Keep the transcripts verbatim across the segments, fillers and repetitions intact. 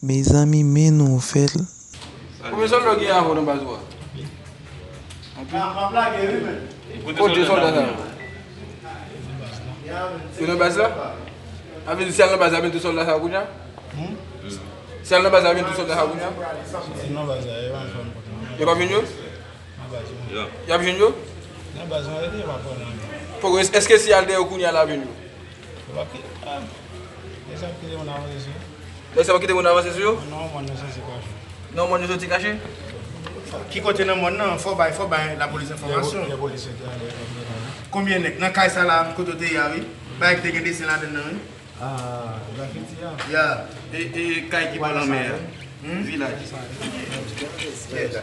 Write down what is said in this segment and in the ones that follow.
Mezanmi, men nouvèl. Konbyen sòlda w gen avè w nan baz ou a? Kote sòlda sa yo? Yo nan baz la? Sa vle di si y al nan baz la, y ap jwenn tout sòlda sa yo kounye a? Si y al nan baz la, y ap jwenn tout sòlda sa yo kounye a? Yo p ap jwenn yo? Y ap jwenn yo? Fòk, èske si y al dèyè yo kounye a, l ap jwenn yo? Yo p ap kite, ah, nèg sa ap kite moun avanse sou yo. Nèg sa ap kite moun avanse sou yo? Non, mòn nan soti kache. Non, mòn yo soti kache? Ki kote nan mòn nan? Fò bay, fò bay lapolis enfòmasyon. Lè polisye te ale. Konbyen nèg? Nan kay sa la, kote w te ye a, wi. Bagay ki te gen desen ladann nan, wi. Ah, grafiti a. Ya. E, e kay ki bò lanmè a. Hmm? Vilaj. Yes.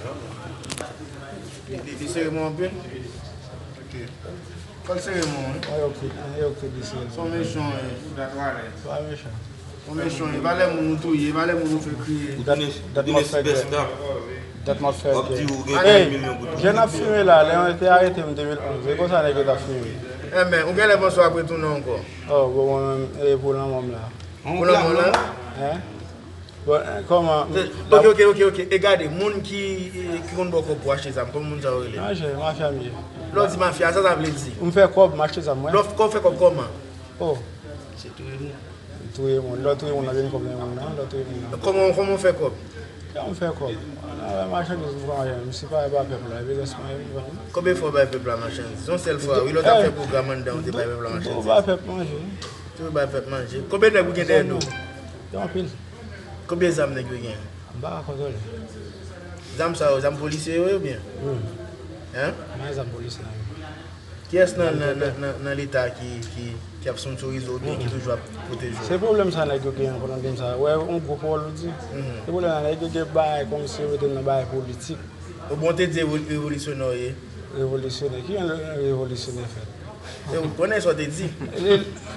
Li, li, li sere mwen anpil. Ok. Fò l sere mwen, wi. Mwen yo ki, mwen yo ki di se. Son mechan, wi. Pa mechan. Son mechan, wi. Valè moun ou touye, valè moun ou fè kriye. Dat, dat m ap fè gè. Dat m ap fè gè. Ey, jèn ap filme la, lè yo te arete m de mil onz, e konsa nèg yo t ap filme. Enben, ou genlè panse w ap retounen ankò. Oh, bon, mwen menm, e pou lanmò m la. Pou lanmò w la? Hein? Bon, eh, kòman? Ok, ok, ok, ok. E gade, moun ki, ki konn ba w kòb pou achte zam, kòman moun sa yo rele? Mafya, mafya m ye. Lè w di mafya, sa sa vle di? M fè kòb, m achte zam, wi. Lè w fè kòb, fè kòb kòman? Oh. Se touye moun. Touye moun. Lè w touye moun, w ap jwenn kòb nan men moun nan, lè w touye moun nan. Kòman, kòman w fè kòb? Kòman m fè kòb? Nan machandiz m pran, m si pa bay pèp la, epi rès mwen, epi vann. Konbyen fwa w bay pèp la machandiz? Yon sèl fwa, wi, lè w t ap fè pwogram anndan, w te bay pèp la machandiz. Ou bay pèp manje. Te bay pèp manje. Konbyen nèg ou gen dèyè do? Gen anpil. Konbyen zam nèg yo gen? M pa ka kontwole. Zam sa yo, zam polisye yo ye oubyen? Wi. Hein? M pa gen zam polisye nan men m. Kiyès nan, nan, nan, nan, nan Leta ki, ki, ki ap sponsorize w oubyen ki toujou ap pwoteje w? Se pwoblèm sa nèg yo genyen, pandan m di m sa. Wè, yon gwo pawòl ou di. Se pwoblèm sa nèg yo gen bagay kòmsi yo mete m nan bagay politik. Ou bon te di revo-, revolisyonè w ye? Revolisyonè? Ki jan revolisyonè fèt? E ou konnen sa w te di?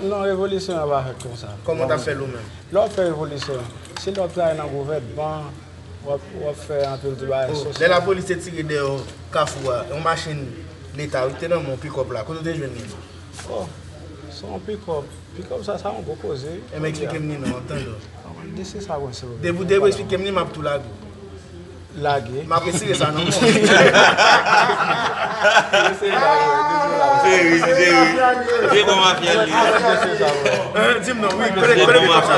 Non, revolisyonè pa fèt konsa. Kòman w t ap fè l ou menm? Lè w ap fè revolisyon, se lè w ap travay nan gouvènman, w ap, w ap fè anpil ti bagay sosyal. Lè lapolis te tire dèyè w Kafou a, yon machin Leta wi ki te nan men w, pikòp la, kote w te jwenn li? Oh, se yon pikòp. Pikòp sa, sa yon gwo koze wi. Enben, eksplike m li non, m ap tande w. Di se sa mwen, silvouplè. Depi w, depi w eksplike m li, m ap tou lage w. Lage. M ap retire sa nan men w. Se ri, se ri. Se bon mafya li. Hein, di m non, wi, kote, kote pikòp sa?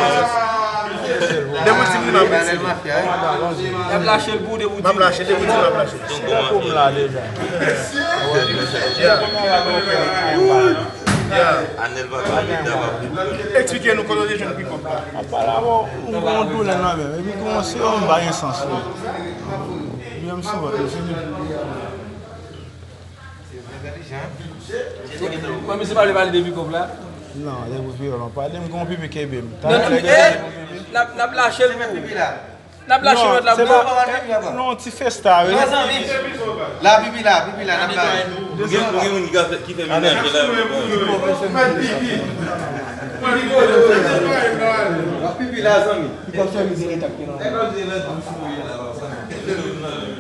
Depi w di m li, m ap retire. L ap lache l pou ou, depi w di m. M ap lache, depi w di m, m ap lache. Se pou m la deja. Yeah. Yeah. Anèl pa ka mete dam ap. Eksplike nou kote w te jwenn pikòp la. M ap pale avè w, m gen yon doulè nan men m, epi gen yon serum m pa gen sans wi. Byen m sou vant, m fini. Kòm misye pa vle pale de pikòp la. Non, se pou viyòlan. Pale m gen yon pipi kenbe m. Non, non, eh, n ap, n ap lache l pou ou. N ap lache lòt la pou ou. Non, ti festa wi. La pipi la, pipi la, n ap lache. Ou gen, ou gen moun ki ka fè, ki fè menaj la. Pipi la, zanmi.